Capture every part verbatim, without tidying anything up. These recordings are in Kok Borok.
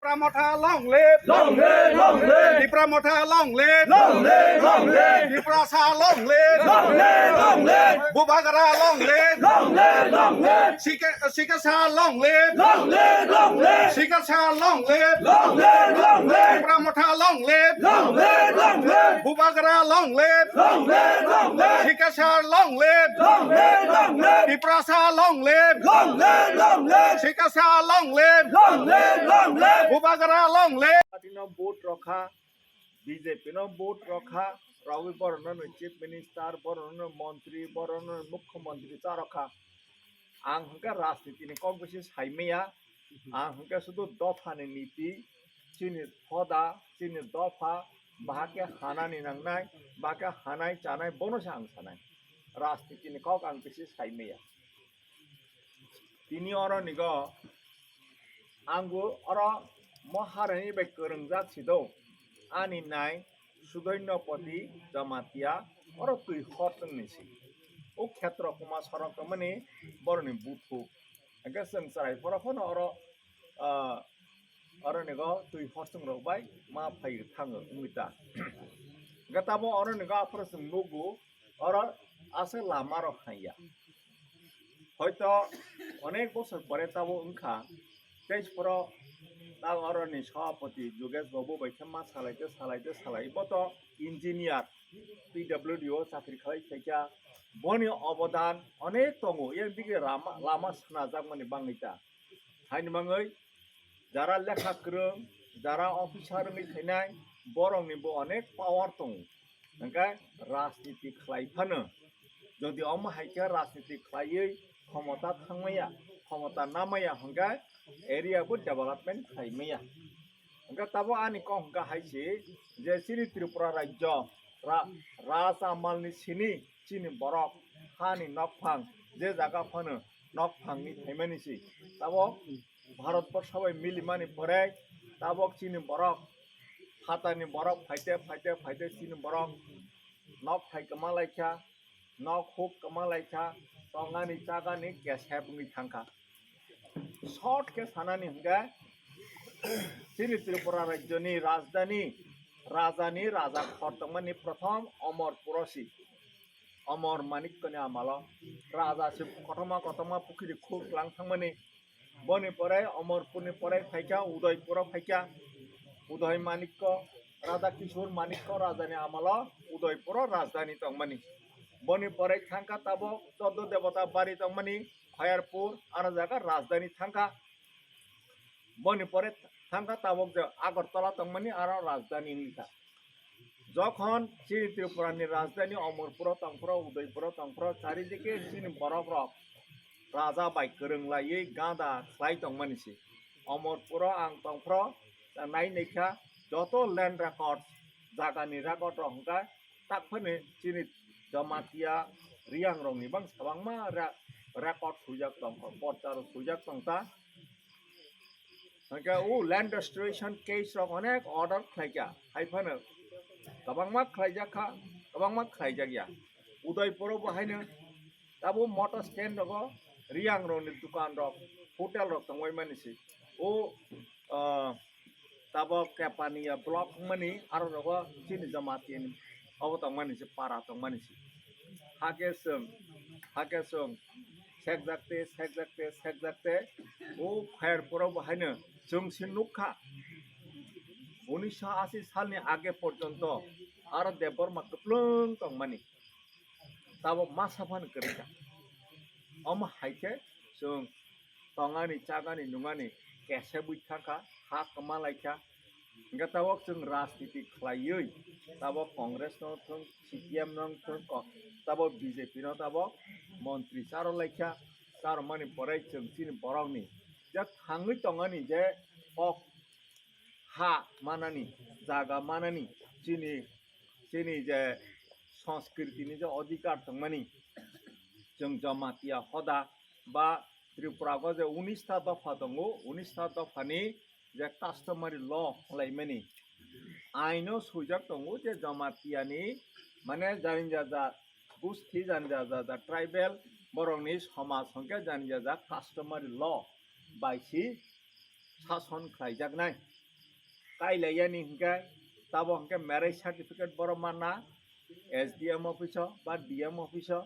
Tipra Motha long live! Long live, long live! Tipra Motha long live! Long live, long live! Tiprasa long live! Long live, long live! Bubagra long live! Long live, long live! Sika-, Sikasa long live! Long live, long live! Sikasa long live! Long live, long live! Tipra Motha long live! Long live, long live! Bubagra long live! Long live, long live! Sikasa long live! Long live, long live! Tiprasa long live! Long live, long live! Sikasa long live! Long live, long live! Bubagra long live! Party no vote rokha, B J P no vote rokha, rawi borokno no chief minister, borokno no montri, borokno no mukhyamantri cha rokha. Ang hwnkhe rajniti ni kok bisi saimaya, ang hwnkhe sudu dopha ni niti, chini hoda, chini dopha, bahai khe hanani nangnai, bahai khe hanai chanai, bono se ang sanai. Rajniti ni kok ang bisi saimaya. Tini oro nigo, angbo oro moharani bai kwrwngjak sido, ani nai Sudoinopoti Jamatia, oro twi hor chwngni si. O khetro kuma sorok tongmani boroni buthu. Hwnkhe chwng chwrai phoro phano oro, ah, oro nigo twi hor chwng rok bai ma phai thango wngwi ta. Hwnkhe tamo oro nigo aphuru chwng nukgo, oro aswk lama rok haiya. Hoito onek bosor pore tabo wngkha, tei phoro ta oroni sabhapati Jogesh Babu bai khe ma salaite, salaite, salai. Bo to engineer, P W D o chakri khlai phaikha. Boni obodan onek tongo, yang dige lama, lama sanajakmani bangwi ta. Haini mangwi jara lekha kwrwng, jara officer wngwi phainai, borokni bo onek power tongo. Hwnkhe rajniti khlai phano, jodi omo hai khe rajniti khlaiwi khomota thangmaya, khomota namaya hwnkhe area bo development khlaimaya. Hwnkhe tabo ani kok hwnkha hai se je chini Tripura rajyo ra-, raja malni sini chini borok hani nokphang je jaga phano nokphangni phaimani se tabo Bharat borsho bai milimani pore tabok chini borok, phatani borok phaite, phaite, phaite chini borok nok thai kwma laikha, nok huk kwma laikha, tongani chagani kesep wngwi thangkha. Short khe sanani hwnkhe, chini Tripura rajyoni rajdhani, rajani raja khor tongmani prothom Omorpuro si. Omor Manikkoni amalo raja se kothoma kothoma pukhiri khur klang thangmani. Boni pore Omorpurni pore phaikha Udaipuro phaikha. Uday Manikko, Radha Kishore Manikko rajani amalo Udaipuro rajdhani tongmani. Boni pore thangkha tabok Choddo Debota Bari tongmani Khayarpur, aro jaga rajdhani thangkha. Boni pore thangkha tabok je Agartala tongmani aro rajdhani wngkha. Jokhon chini Tripura ni rajdhani Omorpuro tongphro, Udaipuro tongphro, charidike chini borok rok raja bai kwrwng laiwi gada khlai tongmani se. Omorpuro ang tongphro nai naikha joto land record, jagani record rok hwnkha tak phani chini Jamatia Riang rokni bangsa kwbangma re-, record swijak tongkha, porcha rok swijak tongkha. Hwnkhe o land restoration case rok onek order khlaikha, hai phano kwbangma khlaijakha, kwbangma khlaijakya. Udaipuro bo haino tabo motor stand rogo Riang rokni dukan rok, hotel rok tongwi mani se. O, ah, tabok Kepania block wngmani aro rogo chini Jamatia ni obo tongmani se, para tongmani se. Hake chwng, hake chwng sekjakte, sekjakte, sekjakte o Khayarpuro bo haino chwng se nukha. Unisho ashi salni age porjonto aro Debbarma kwplwng tongmani. Tabok masa phano kwrwikha. Omo hai khe chwng tongani, chagani, nungani kesebwi thangkha, ha kwma laikha. Hwnkhe tabok chwng rajniti khlaiwi, tabok Congress no thwng, C P M no thwng, ko-, tabok B J P no tabok montri charo laikha. Charomani pore chwng chini borokni je thangwi tongani je kok ha manani, jaga manani, chini, chini je sanskritini je odhikar tongmani, chwng Jamatia hoda ba Tripura go je unis ta dopha tongo, unis ta dophani je customary law wnglaimani aino swijak tongo je Jamatiani, mane jani jaja gusti, jani jaja tribal borokni somaj hwnkhe jani jaja customary law bai si sason khlaijaknai. Kailaiyani hwnkhe tabo hwnkhe marriage certificate borok manna S D M office o ba D M office o.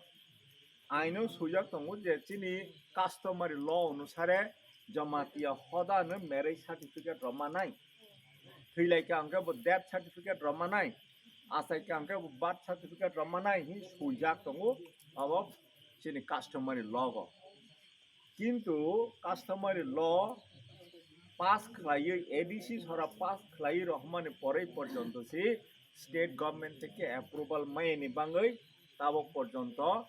Aino swijak tongo je chini customary law onusare Jamatia hodano marriage certificate rok manai. Thwilaikha hwnkhe bo death certificate rok manai. Achaikha hwnkhe bo birth certificate rok manai hin swijak tongo abo chini customary law o. Kintu customary law pass khlaiwi, A D C sora pass khlaiwi rohormani porwi porjonto si state government theke approval mayani bangwi tabok porjonto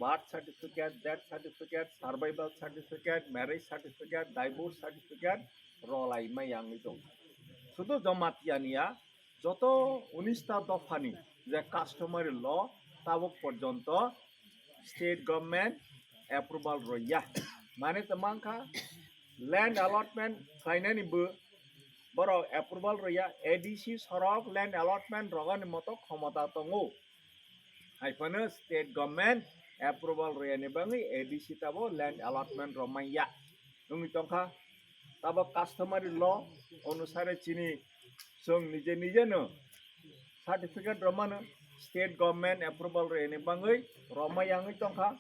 birth certificate, death certificate, survival certificate, marriage certificate, divorce certificate rolai maya wngwi tongo. Sudu Jamatia niya, joto unis ta dophani je customary law tabok porjonto state government approval roya. Mane tongmangkha land allotment khlainani bo borok approval roya, A D C sorok land allotment rogani moto khomota tongo. Haiphano state government approval royani bangwi A D C tabo land allotment rok manya wngwi tongkha. Tabo customary law onusare chini chwng nije nije no certificate rok mano, state government approval royani bangwi rok maya wngwi tongkha.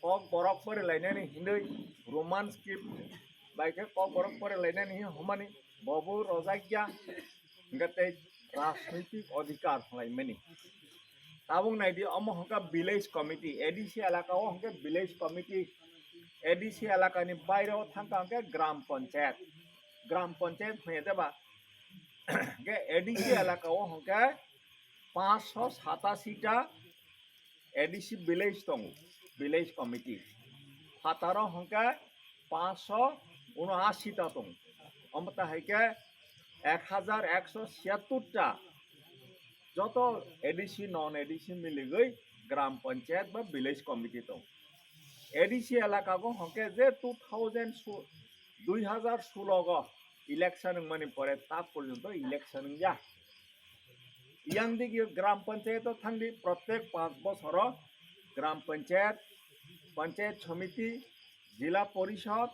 Kok borok porilainani hinwi Roman script bai khe kok borok porilainani hin homani bobo rojakya. Hingke tei rajnoitik odhikar hwnlaimani. Tabuk naidi, omo hwnkha village committee, A D C elaka o hwnkhe village committee, A D C elakani baire o thangkha hwnkhe gram panchayat. Gram panchayat hwnya de ba? Hwnkhe A D C elaka o hwnkhe panchsho satasi ta A D C village tongo, village committee. Phataro hwnkhe panchsho unoashi ta tongo. Omo ta hai khe ek hajar ekso siyattor ta joto A D C, non A D C miligwi gram panchayat ba village committee tongo. A D C elaka go hwnkhe je two thousand su-, dui hazar sulo go election wngmani pore tak porjonto election wngya. Yang digi gram panchayat o thangdi, protek panch bosoro gram panchayat, panchayat samiti, jila porishod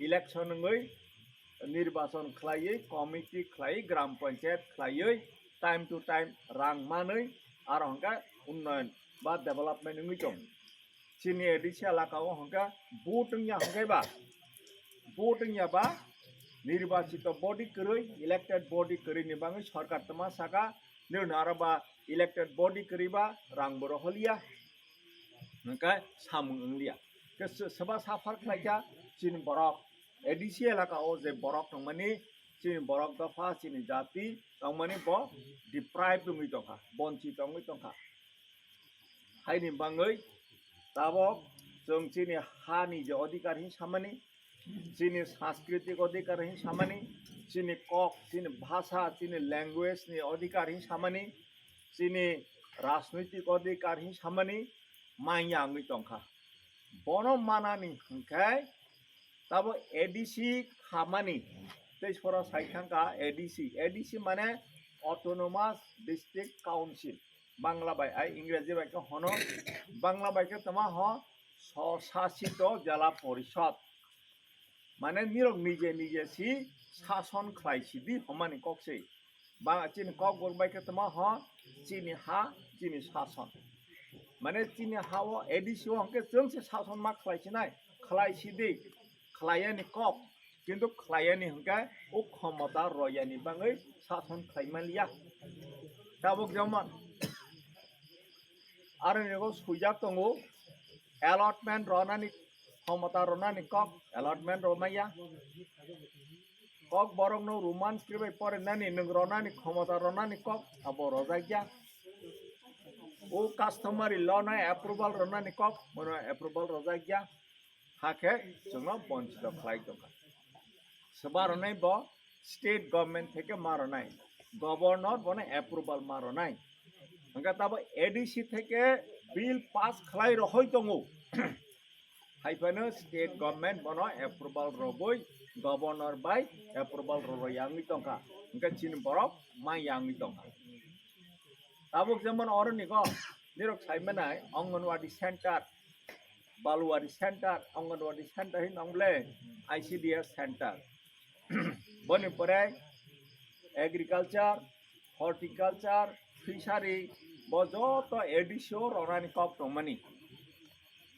election wngwi nirbachon khlaiwi, committee khlaiwi, gram panchayat khlaiwi, time to time rang manwi aro hwnkhe unnoyon ba development wngwi tongo. Chini A D C elaka o hwnkhe vote wngya hwnkhe ba, vote wngya ba nirbachito body kwrwi, elected body kwrwi ni bangwi sorkar tongma saka, nini aro ba elected body kwrwi ba rang bo roholiya, hwnkhe samung wngliya. Ke se-, seba suffer khlaikha chini borok, A D C elaka o je borok tongmani, chini borok dopha, chini jati tongmani bo deprive wngwi tongkha, bonchit wngwi tongkha. Haini bangwi tabok chwng chini hani je odhikar hin samani, chini sanskritik odhikar hin samani, chini kok, chini bhasha, chini language ni odhikar hin samani, chini rajnoitik odhikar hin samani manya wngwi tongkha. Bono manani hwnkhe tabo A D C khamani tei sora sai thangkha A D C. A D C mane Autonomous District Council. Bangla bai, ai Ingreji bai khe hono, Bangla bai khe tama ho Swshasit Jela Porishod. Mane nirok nije nije si sason khlai sidi homani kok se. Ba chini kok bor bai khe tama ho chini ha, chini sason. Mane chini ha o A D C o hwnkhe chwng se sason ma khlai sinai, khlai sidi, khlaiyani kok, kintu khlaiyani hwnkhe o khomota royani bangwi sason khlai manliya. Tabuk jemon aroni go swijak tongo, allotment ronani, khomota ronani kok, allotment romaya. Kok borokno Roman script bai porinani, nwng ronani, khomota ronani kok, abo rojakya. O customary law no approval ronani kok, bono approval rojakya. Hakhe chwngno bonchito khlai tongkha. Swba ronai bo state government theke ma ronai, governor bono approval ma ronai. Hwnkhe tabo A D C theke bill pass khlai rohoi tongo. Haiphano state government bono approval roboi governor bai approval roro yangwi tongkha. Hwnkhe chini borok ma yangwi tongkha. Tabuk jemon oroni go nirok sai manai Anganwadi center, Baluwadi center, Anganwadi center hin nong le I C D S center. Boni pore agriculture, horticulture, fishery, bo joto A D C o rwnani kok tongmani.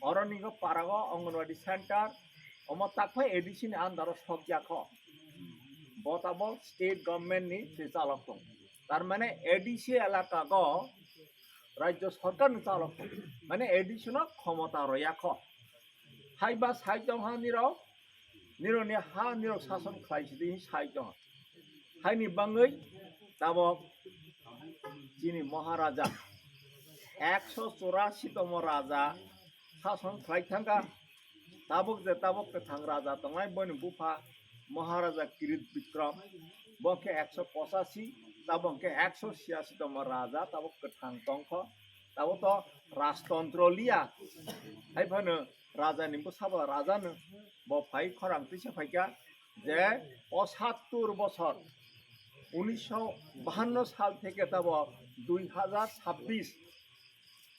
Oroni go parago Anganwadi center, omo takphai A D C ni under o sokjakho. Bo tabok state government ni se chalok tong. Tar mane A D C elaka go rajyo sarkar ni chalok tong. Mane A D C no khomota royakho. Haiba sai tongha nirok, nirokni ha nirok sason khlai sidi sai tongha. Haini bangwi tabok chini Maharaja ekso churasi tomo raja sason khlai thangkha. Tabok je tabok kwthang raja tongnai boni bupha Maharaja Kirit Bikram, bo khe ekso pochasi, tabok khe ekso chhiyasi tomo raja tabok kwthang tongkho. Tabok to rajtontro liya, hai phano rajani bwsabo rajano bo phai khorang tisa phaikha je posattur bosor, unisho bahanno sal theke tabok dui hajar sabbish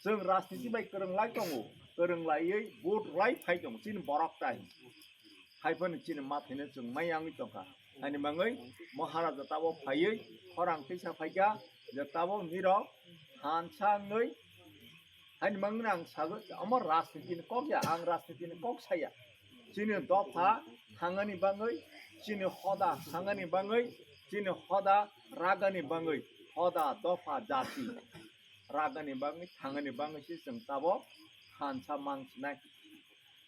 chwng rajniti bai kwrwnglai tongo, kwrwnglaiwi vote rwlai phai tongo chini borok tai. Hai phano chini mathaino chwng mai yangwi tongkha. Haini bangwi Maharaja tabok phaiwi khorang tisa phaikha je tabok nirok thansa wngwi. Haini bangwi ang sagwi omo rajniti ni kok ya, ang rajniti ni kok saya. Chini dopha thangani bangwi, chini hoda thangani bangwi, chini hoda ragani bangwi, hoda dopha jati ragani bangwi, thangani bangwi se chwng tabok thansa mang sinai.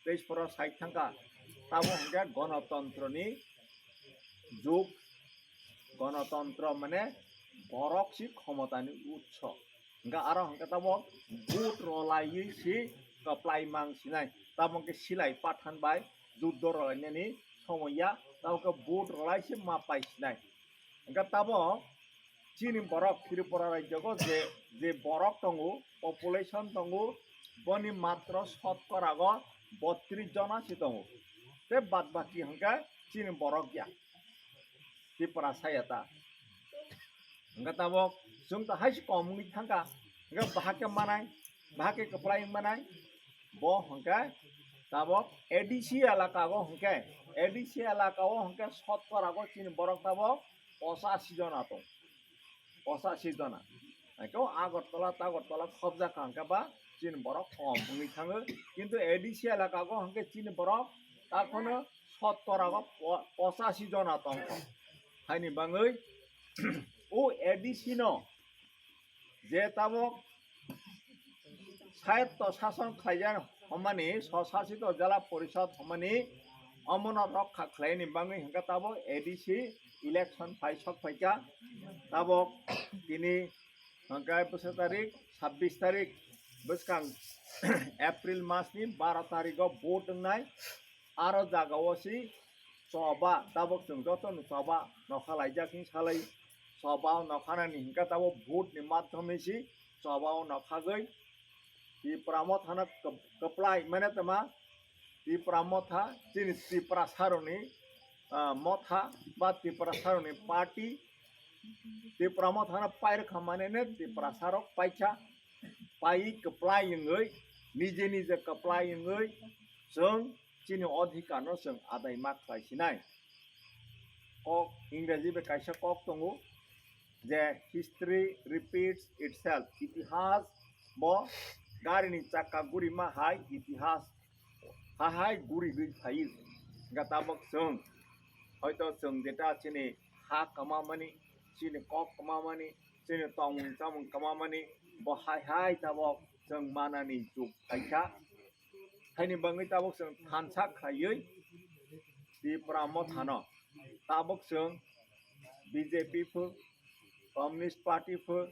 Tei sora sai thangkha, tabo hwnkhe gonotontro ni jug, gonotontro mane borok si khomota ni utso. Hwnkhe aro hwnkhe tabo vote rwlaiwi si kwplai mang sinai. Tamo hwnkhe silai pathan bai juddo rwlainani somoi ya, tamo hwnkhe vote rwlai si ma pai sinai. Hwnkhe tabo chini borok Tripura rajyogo je, je borok tongo, population tongo, boni matro sotkorago botris jona si tongo. Tei bad baki hwnkhe chini borok ya. Tripura saya ta. Hwnkhe tabok chwng to hai se kom wngwi thangkha. Hwnkhe bahai khe manai, bahai khe kwplai wng manai. Bo hwnkhe tabok A D C elaka o hwnkhe, A D C elaka o hwnkhe sotkorago chini borok tabok pochasi jona tong. Pochasi jona. Hwnkhe o Agartala, Tagartala khobjak kha hwnkhe ba chini borok kom wngwi thango. Kintu A D C elaka o hwnkhe chini borok takhwno sotkorago po-, pochasi jona tongkho. Haini bangwi o A D C no je tabok swayatto sason khlaijak hwnmani, swsasito jela porishod hwnmani, omono rokha khlaini bangwi hwnkhe tabok A D C election phai sok phaikha. Tabok tini hwnkhe bwsa tarik, sabbish tarik bwskang April masni baro tarigo vote wngnai. Aro jagao si choba, tabok chwng jotono choba nokha laijak hwn salai. Choba nokhanani hwnkhe tabok vote ni madhyome si choba o nokhagwi Tipra mothano kwp-, kwplai mane tama Tipra motha chini Tiprasarokni, ah, motha ba Tiprasarokni party Tipra mothano pairwkha manene Tiprasarok paikha, paiwi kwplai wngwi, nije nije kwplai wngwi chwng chini odhikarno chwng adai ma khlai sinai. Kok, Ingreji bai kaisa kok tongo je, "History repeats itself." Itihas bo garini chakka gurima hai itihas ha hai gurigwi phaio. Hwnkhe tabok chwng, hoito chwng jeta chini ha kwmamani, chini kok kwmamani, chini tongmung chamung kwmamani, bo hai hai tabok chwng manani jug phaikha. Haini bangwi tabok chwng thansa khlaiwi Tipra mothano tabok chwng B J P pho, Communist Party pho,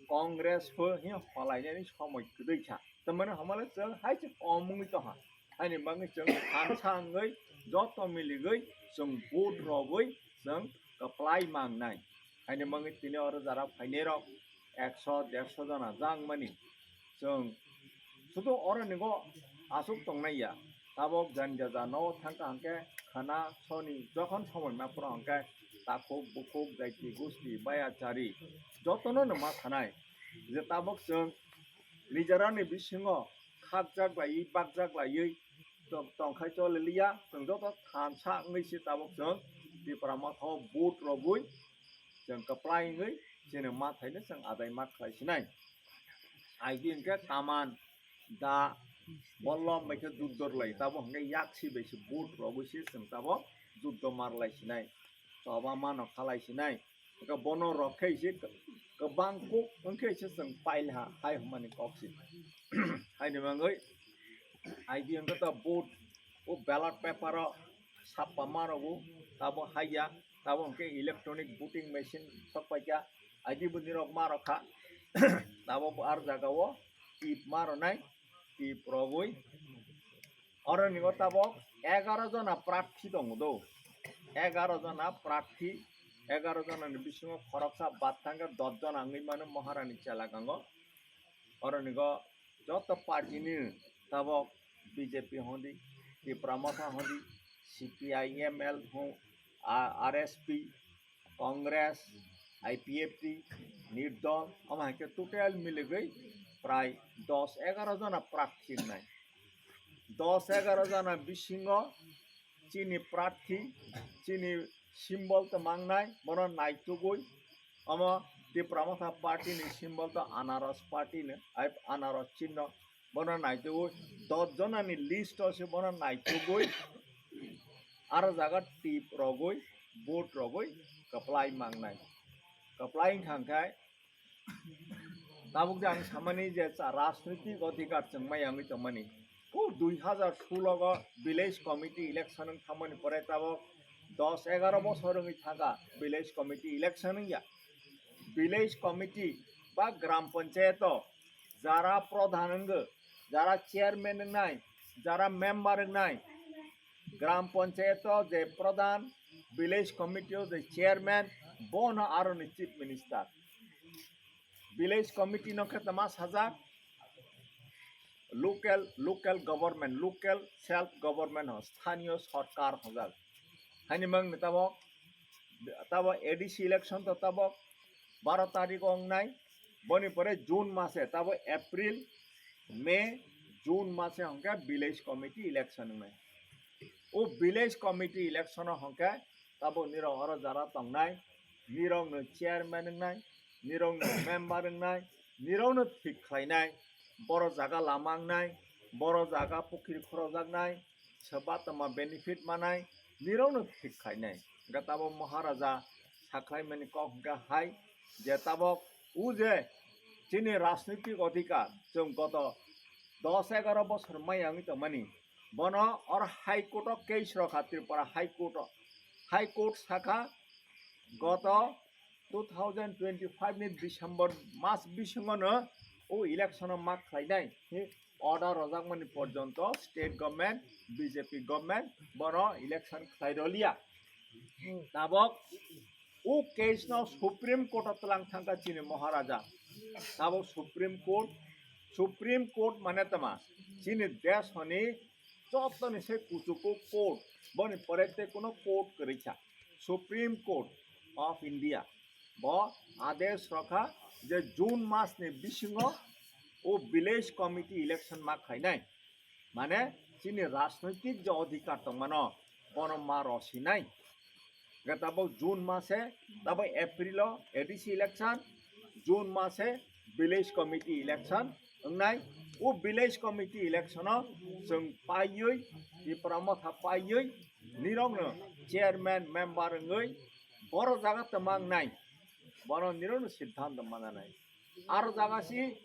Congress pho hi holainani somoi kwdwi kha. Tamani hamale chwng hai se kom wngwi tongkha. Haini bangwi chwng thansa wngwi joto miligwi chwng vote rogwi chwng kwplai mangnai. Haini bangwi tini oro jara phainairok ekso derso jona jangmani. Chwng sudu oro nigo aswk tongnai ya. Tabok jani jaja no thangkha hwnkhe khana soni jokhon somoi ma phuru hwnkhe takhuk bukhuk jaiti gusti baya chari jotono no ma thanai je tabok chwng nijarani bisingo khakjak laiwi bakjak laiwi tong-, tongkhai choliliya, chwng joto thansa wngwi se tabok chwng Tipra Motha o vote rogwi chwng kwplai wngwi chini mathaino chwng adai ma khlai sinai. Aidi hwnkhe kaman da bollom bai khe juddor lai, tabo hwnkhe yaksi bai se vote rogwi se chwng tabo juddo mar lai sinai, choba mano khalai sinai. Hwnkhe bono rok khe se kwbang kuk wngkhe se chwng pailha hai hwnmani kok se. Haini bagwi aidi hwnkhe to vote o ballot paper o sappa ma rwgo, tabo haiya, tabo hwnkhe electronic voting machine sok paikha, aidi bo nirok ma rwkha, tabo bo ar jaga o tip ma rwnai, tip rogwi oro ningo tabok egaro jona prarthi tongo do, egaro jona prarthi, egaro jona ni bisingo khoroksa bad thangkhe dos jona wngwi mano Maharani chela gango. Oro ningo joto party ni tabok B J P hondi, Tipra Motha hondi, C P I M L hon, R S P, Congress, I P F T, Nirdol, omo hai khe total miligwi prai dos egaro jona prarthi wngnai. Dos egaro jona bisingo chini prarthi, chini symbol tongmangnai, bono naitugwi omo Tipra Motha party ni symbol to anaros party ni, ai anaros chinno, bono naitugwi dos jonani list o se bono naitugwi aro jaga tip rogwi, vote rogwi kwplai mangnai. Kwplai wngkha hwnkhe tabuk je ang samani je cha-, rajnitik odhikar chwng mai wngwi tongmani. O dui hazar solo o village committee election wng thangmani pore tabuk dos egaro bosor wngwi thangkha village committee election wngya. Village committee ba gram panchayat o jara pradhan wngwi, jara chairman wngnai, jara member wngnai, gram panchayat o je pradhan, village committee o je chairman, bono aroni chief minister. Village committee no khe tama sajak local, local government, local self government ho, sthaniyo sorkar hojak. Haini mang ni tabok, tabok A D C election to tabok baro tarik o wngnai, boni pore June mase, tabok April, May, June mase hwnkhe village committee election wngnai. O village committee election o hwnkhe tabok nirok oro jara tongnai, nirokno chairman wngnai, nirokno member wngnai, nirokno thik khlainai, boro jaga lama wngnai, boro jaga pukhri khorojaknai, soba tongma benefit manai, nirokno thik khlainai. Hwnkhe tabok Maharaja sakhlaimani kok hwnkhe hai je tabok o je chini rajnitik odhikar chwng goto dos egaro bosor maya wngwi tongmani, bono oro High Court o case rokha, Tripura High Court o. High Court sakha goto two thousand twenty-five ni December mas bisingo no o election o ma khlainai order rojakmani porjonto state government, B J P government bono election khlai roliya. Tabok o case no Supreme Court o twlang thangkha chini Maharaja. Tabok Supreme Court, Supreme Court mane tama chini desh honi jotoni se kuchuku court, boni pore tei kuno court kwrwi kha. Supreme Court of India bo adesh rokha je June mas ni bisingo o village committee election ma khlainai. Mane chini rajnoitik je odhikar tongmano bono ma rosinai. Hwnkhe tabok June mase, tabok April o A D C election, June mase village committee election wngnai. O village committee election o chwng paiwi, Tipra Motha paiwi, nirokno chairman, member wngwi boro jaga tongma wngnai, bono nirokno siddhanto mananai. Aro jaga si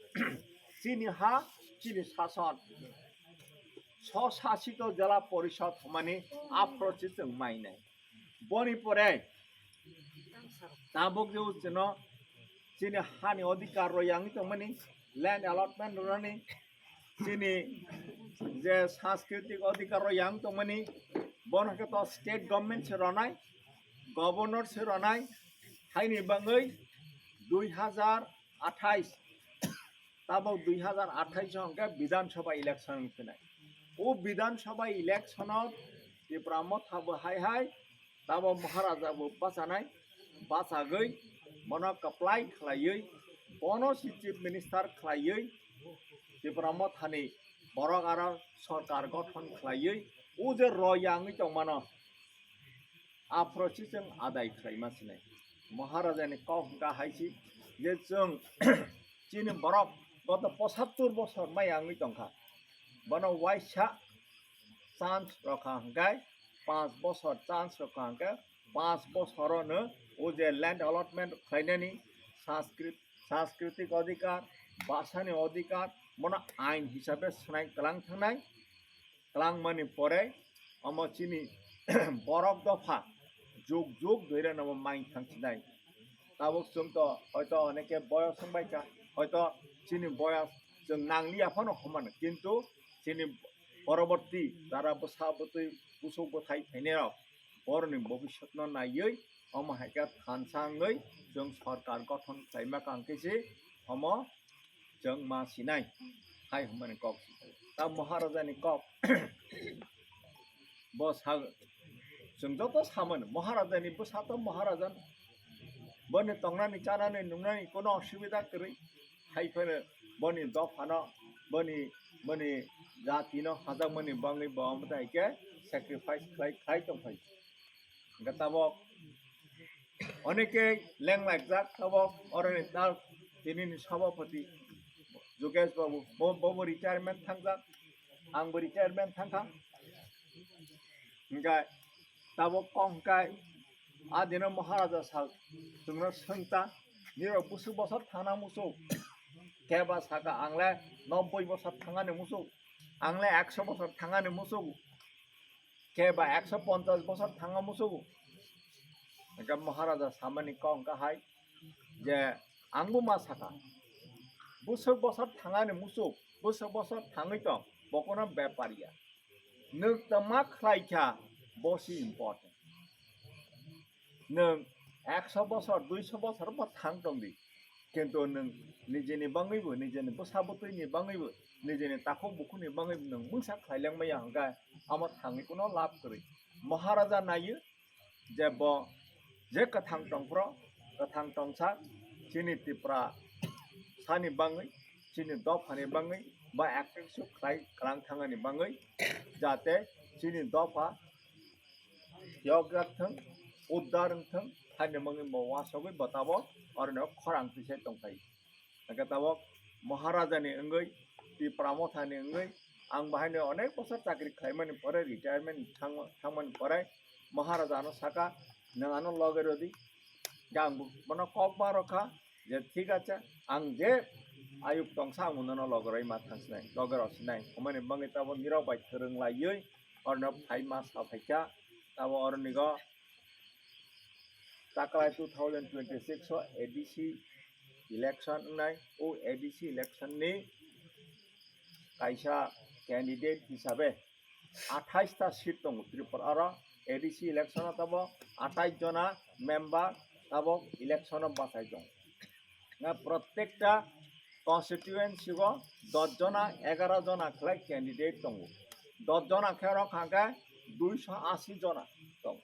chini ha, chini sason, swsasito jela porishod hwnmani aphro se chwng mainai. Boni pore tabuk je chwngno chini hani odhikar rw yang tongmani, land allotment rwnani, chini je sanskritik odhikar rw yang tongmani, bono khe to state government se rwnai, governor se rwnai, haini bagwi dui hazar athais, tabok dui hazar athais o hwnkhe Bidhan Sabha election wng phinai. O Bidhan Sabha election o Tipra Motha bo hai hai, tabok Maharaja bo bachanai, bachagwi bono kwplai khlaiwi, bono si chief minister khlaiwi, Tipra Mothani borok aro sorkar gothon khlaiwi, o je rw yang wngwi tongmano, Aphuru se chwng adai khlaima sinai. Maharajani kok hwnkha hai se je chwng chini borok goto pochattor bosor maya wngwi tongkha. Bono waisa chance rokha hwnkhe, panch bosor chance rokha hwnkhe, panch bosorono o je land allotment khlainani sanskrit, sanskriti odhikar, bhasani odhikar, bono ain hisabe swnai kwlang thangnai. Kwlangmani pore omo chini borok dopha jug jug dhoirano omo mai thangsinai. Tabuk chwng to hoito oneke boyos wngbaikha, hoito chini boyos chwng nangliya phano hwnmano, kintu chini poroborti jara bwsa bwtwi busuk bwthai phainairok borokni bobiswtno naiwi omo hai khe thansa wngwi chwng sorkar gothon khlaima kang khe se omo chwng ma sinai hai hwnmani kok. Ta Maharajani kok bo sa, chwng joto samani Maharajani bwsa to Maharaja, boni tongnani chanani nungnani kono osubida kwrwi, hai phano boni dophano, boni, boni jatino hajakmani bangwi bo omo tai khe sacrifice khlai khlai tongphai. Hwnkhe tabok oneke lenglaijak tabok oroni tal tinini sabapati Jugesh Babu, bo, bobo retirement thangjak, angbo retirement thangkha. Hwnkhe tabok kok hwnkhe adino Maharaja sal chwngno swngta, nirok busuk bosor thangna musuk, keba saka angle nobboi bosor thangani musuk, angle ekso bosor thangani musuk, keba ekso ponchas bosor thanga musuk. Hwnkhe Maharaja samani kok hwnkha hai je angbo ma saka, busuk bosor thangani musuk, busuk bosor thangwi tong, bokono bepariya. Nwng tama khlai kha, bosi important. Nwng ekso bosor, duiso bosor bo thang tong di, kintu nwng nijeni bangwibo, nijeni bwsa bwtwini bangwibo, nijeni takhuk bukhukni bangwibo nwng mungsa khlai langmaya hwnkhe amo thangwi kuno lab kwrwi. Maharaja naiyo je bo je kwthang tongphro, kwthang tongsa chini Tiprasani bangwi, chini dophani bangwi ba active suk khlai kwlang thangani bangwi, jate chini dopha yokjak thwng, uddar wng thwng, haini mungwi bo wasogwi bo tabok oroni khorang twi se tongphai. Hwnkhe tabok Maharajani wngwi, Tipra Mothani wngwi, ang bahaino onek bosor chakri khlaimani pore, retirement thang-, thangmani pore Maharajano saka, "Nwng ano loge rwdi." Hwnkhe ang bono kok ma rwkha je, "Thik ache, ang je ayuk tongsa, ang nono loge rwima thangsinai, loge rwsinai." Hwnmani bangwi tabok nirok bai kwrwng laiwi oroni phai ma sa phaikha. Tabok oronigo taklai two thousand twenty-six o A D C election wngnai, o A D C election ni kaisa candidate hisabe athais ta seat tongo Tripura aro A D C election o tabok athais jona member tabok election o bachai tongo. Na protekta constituency o dos jona, egaro jona khlai candidate tongo. Dos jona khe rok hwnkhe duiso ashi jona tongo.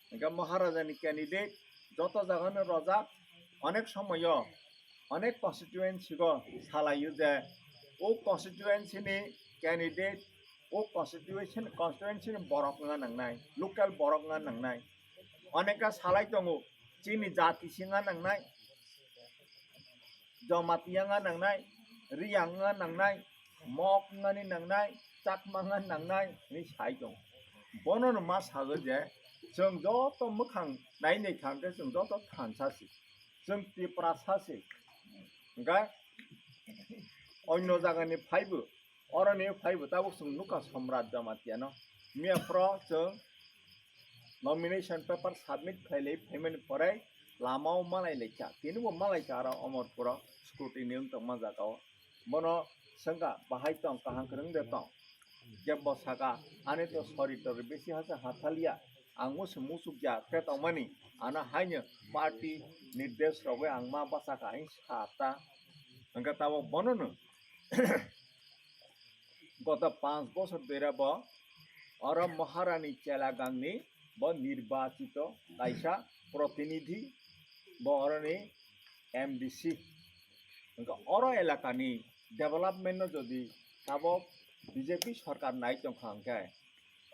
Hwnkhe Maharajani candidate joto jagano rojak, onek somoyo onek constituency o salaio je o constituency ni candidate, o constitution, constituency ni borok wngna nangnai, local borok wngna nangnai. Oneka salai tongo, chini jati se wngna nangnai, Jamatia wngna nangnai, Riyang wngna nangnai, Mok wngani nangnai, Chakma wngna nangnai hinwi sai tongo. Bonono ma sago je chwng joto mwkhang nai nai kha hwnkhe chwng joto thansa se, chwng Tiprasa se. Hwnkhe onno jagani phaibo, oroni phaibo tabuk chwng nukha Somrat Jamatia no. Miya phoro chwng nomination paper submit khlai lai phaimani pore lama o malai lai kha, tini bo malai kha aro Omorpuro scrutiny wng tongma jaga o. Bono swngkha, "Bahai tong, kaham kwrwng de tong?" Jebo saka, "Ani to sori tori besi hasa hathalia, ang musu musuk ya khe tongmani, ano haino party nirdesh rogwi ang ma bachakha," hinwi sa ta. Hwnkhe tabok bonono goto panch bosor dera bo oro Maharani Chelagangni bo nirbachito kaisa protinidhi, bo oroni M D C. Hwnkhe oro elakani development no jodi tabok B J P sorkar nai tongkha hwnkhe,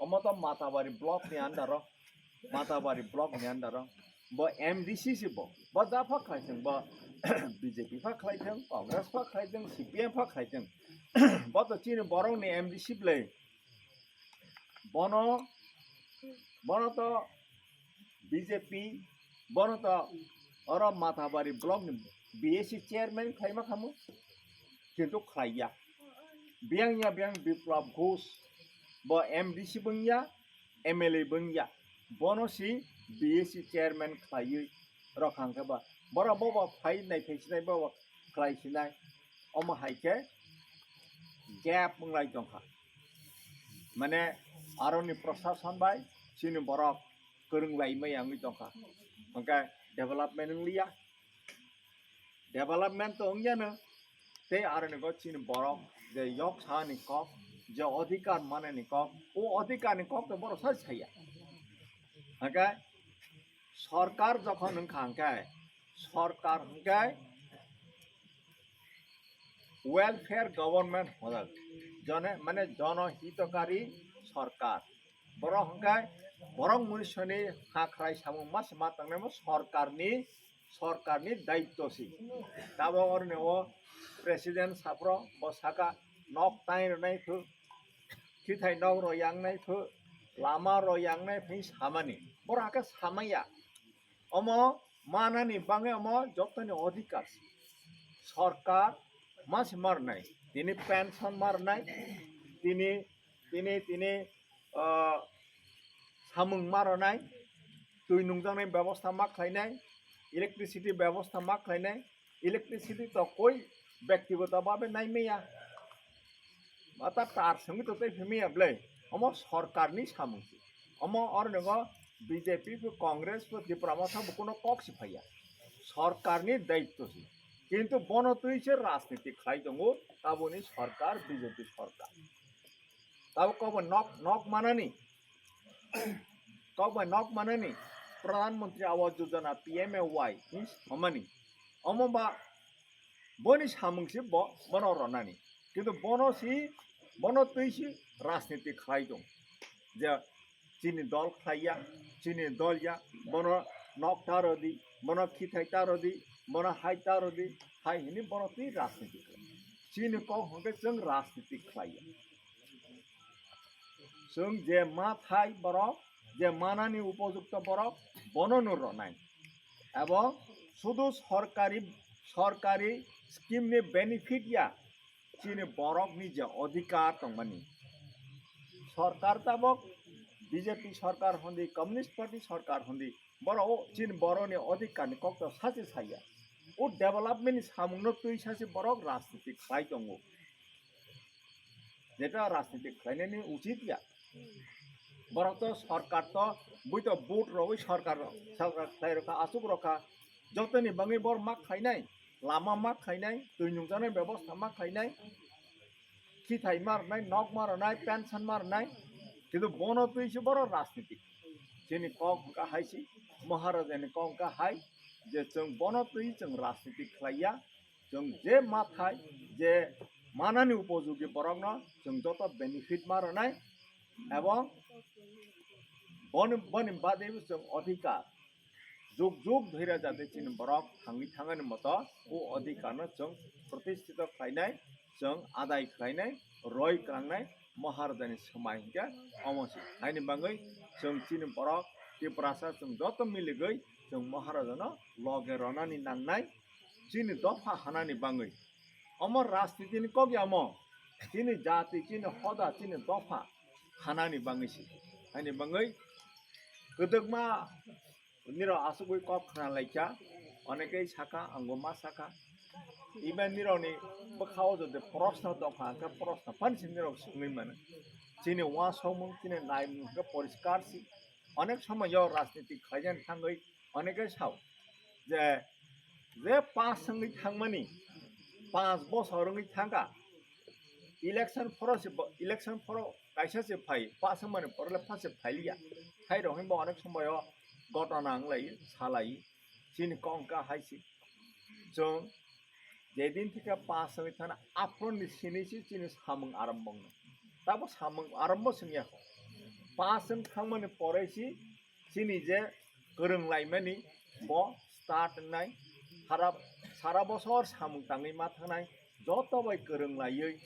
omo to Matabari block ni under o, Matabari block ni under o. Bo M D C si bo. Bo ja pha khlai thung, bo B J P pha khlai thung, Congress pha khlai thung, C P M pha khlai thung. Bo to chini borok ni M D C bwlai. Bono, bono to B J P, bono to oro Matabari block ni B A C chairman khlai ma khamu. Kintu khlai ya. Biyang ya biyang Biplab Ghosh, bo M D C bung ya, M L A bung ya. Bono si B A C chairman khlaiwi rok hang khe ba. Borok bo bo phai nai phai sinai bo bo khlai sinai. Omo hai khe gap wng lai tong kha. Mane aroni prosason bai chini borok kwrwng lai maya wngwi tong kha. Hwnkhe development wng liya. Development to wng yano. Tei aroni go chini borok je yok sani kok, je odhikar manani kok, o odhikar ni kok to borok sai saya. Hwnkhe sorkar jokhon wng kha hwnkhe, sorkar hwnkhe welfare government hodal, jone mane jono hitokari sorkar. Borok hwnkhe borok munisoni ha khwrai samung ma se ma tangnai mo sorkarni, sorkarni daitto si. Tabok oroni o president sapro bo saka nok tai rwnai phu, khithai nok ro yang nai phu, lama ro yang nai phu samani. Borok hakhe samaya. Omo manani bangwi omo jotoni odhikar si. Sorkar ma se ma rwnai. Tini pension ma rwnai. Tini, tini, tini, ah, samung ma rwnai. Twi nungjaknai bebosta ma khlainai. Electricity bebosta ma khlainai. Electricity to koi bektigoto babe nai maya. Mata tar sengwi to tei phimaya bwlai. Omo sorkarni samung si. Omo oro nogo B J P pho Congress pho Tipra Motha bo kuno kok si phaiya. Sorkarni daitto si. Kintu bono twi se rajniti khlai tongo, taboni sorkar B J P sorkar. Tabo kok bai nok, nok manani, kok bai nok manani Pradhan Mantri Awas Yojana, P M A Y ni samani. Omo ba boni samung si bo, bono ronani. Kintu bono si, bono twi si rajniti khlai tong. Je chini dol khlaiya, chini dol ya, bono nok ta rodi, bono khithai ta rodi, bono hai ta rodi, hai hini bono twi rajniti khlai. Chini kok hwnkhe chwng rajniti khlaiya. Chwng je ma thai borok, je manani upojukto borok, bono no ronai. Ebong sudu sorkari, sorkari scheme ni benefit ya, chini borokni je odhikar tongmani. Sorkar tabok B J P sorkar hondi, Communist Party sorkar hondi, borok o chini borokni odhikarni kokto sachi saya. O development ni samungno twi sachi borok rajniti khlai tongo. Jeta rajniti khlainani uchit ya. Borok to sorkar to, bui to vote rogwi sorkar, sorkar khlai rokha, asuk rokha. Jotoni bangwi bor mak khlainai, lama mak khlainai, twi nungjaknai bebosta mak khlainai, khithai ma rwnai, nok ma rwnai, pension ma rwnai. Kintu bono twi se borok rajniti. Chini kok hwnkha hai se, Maharajani kok hwnkha hai, je chwng bono twi chwng rajniti khlaiya. Chwng je ma thai, je manani upojogi borokno chwng joto benefit ma rwnai, ebong boni, boni bade chwng odhikar jug jug dhwira jate chini borok thangwi thangani moto o odhikarno chwng protistito khlainai, chwng adai khlainai, roi klangnai, Maharajani swmai hinkhe omo se. Haini bangwi chwng chini borok Tiprasa chwng joto miligwi chwng Maharajano loge ronani nangnai. Chini dopha hanani bangwi. Omo rajnitini kok ya omo. Chini jati, chini hoda, chini dopha hanani bangwi se. Haini bangwi kwdwkma nirok asugwi kok khna laikha, onekei saka, angbo ma saka. Iben nirokni bwkhao jodi proshno tongkha, hwnkhe proshno phano se nirok swngwi mano. Chini uansukmung, chini naimung hwnkhe poriskar se. Onek somoyo rajniti khlaijani thangwi onekei sao je, je pass wngwi thangmani, panch bosor wngwi thangkha, election phoro se bo, election phoro kaisa se phai, pass wngmani phoro le pha se phailiya. Hai rok hinba onek somoyo gotona wnglai, salai, chini kok hwnkha hai se. Chwng jedin theke pass wngwi thana, aphuruni sini se chini samung arombo wngnai. Tabo samung arombo swngya kho. Pass wng thangmani pore se chini je kwrwng laimani bo start wngnai, sara, sara bosor samung tangwi ma thangnai, joto bai kwrwng laiwi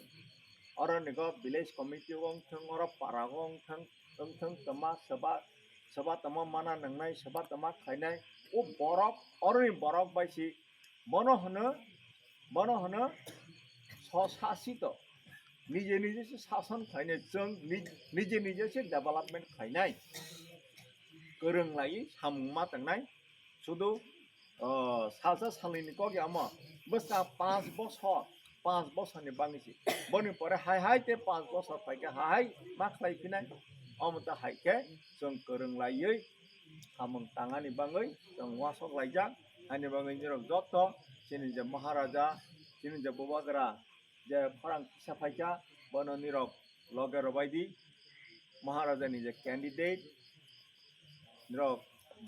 oro nigo village committee o wng thwng, oro para o wng thwng, wng thwng tama soba, soba tama mana nangnai, soba tama khlainai, o borok, oroni borok bai si bono hwno, bono hwno swsasito, nije nije se sason khlainai, chwng ni-, nije nije se development khlainai, kwrwng laiwi samung ma tangnai. Sudu, o, salsa salnini kok ya omo, bwsa panch bosor, panch bosorni bangwi se. Boni pore hai hai tei panch bosor phaikhe hai hai ma khlai phinai. Omo ta hai khe chwng kwrwng laiwi samung tangani bangwi chwng uansuk laijak. Haini bangwi nirok joto chini je Maharaja, chini je Bubagra, je khorang kisa phaikha, bono nirok loge rwbai di. Maharajani je candidate, nirok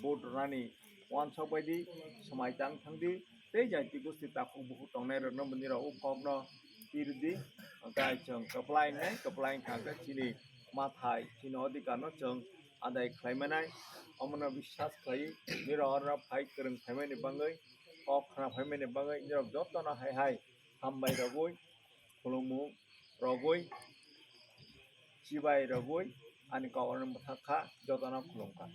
vote rwnani uansuk bai di, swmai tang thang di, tei jaiti gosti takhuk bukhuk tongnai rokno bo nirok o kokno pirdi. Hwnkhe chwng kwplai wngnai, kwplai wngkha hwnkhe chini mathai, chini odhikar no chwng adai khlai manai. Omono biswas khlai nirok oro phai kwrwng phaimani bangwi, kok khna phaimani bangwi nirok jotono hai hai hambai rogwi, khulumung rogwi, chibai rogwi ani kok oro mwthang kha, jotono khulum kha.